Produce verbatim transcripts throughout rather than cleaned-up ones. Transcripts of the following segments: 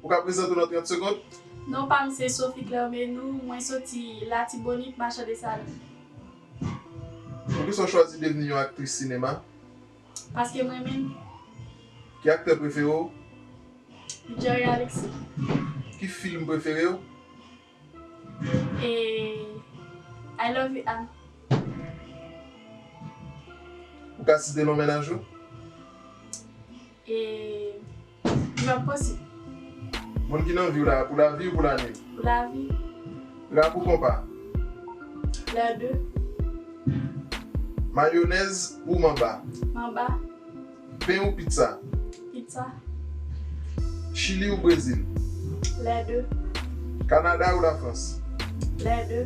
Ou ka prezante w nan trant segonn? Non pa m se Sophie Claire Menou, mwen soti Latibonit, Machan Desalin. Poukisa w chwazi devni yon aktris sinema? Paske m renmen l. Ki aktè prefere w? Jerry Alexis. Ki fim prefere w? E I love you, Anne. Ou ka site non mennaj ou? E li p ap posib. Moun ki nan vi w la, pou lavi ou pou lane? Pou lavi. Rap ou konpa? Lè de. Mayonèz ou manba? Manba. Pen ou pizza? Pizza. Chili ou Brezil? Lè de. Kanada ou Lafrans? Lè de.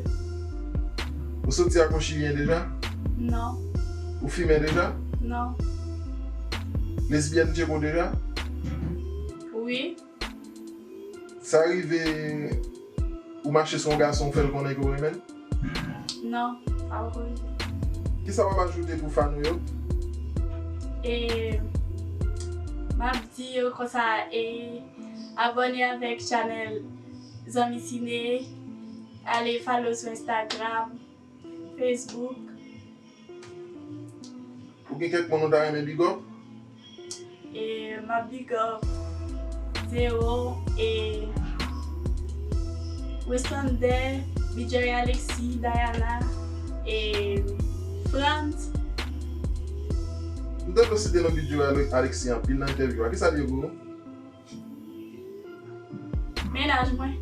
Ou soti ak yon chilyen deja? Non. Ou fimen deja? Non. Lesbyèn tcheke w deja? Wi. Sa rive ou mache sou yon gason ou fè l konnen ke w renmen l? Non, pa poko rive. Kisa w ap ajoute pou fan ou yo? E m ap di yo konsa, e abòne avèk chanèl Zanmi Sine, ale follow sou Instagram, Facebook. Ou gen kèk moun ou ta renmen big up? E m ap big up Zero, e Westander, B J Alexis, Diana, e Frantz. M tande w site non B J Ale- Alexis anpil nan entèvyou a. Kisa l ye pou ou? Mennaj mwen.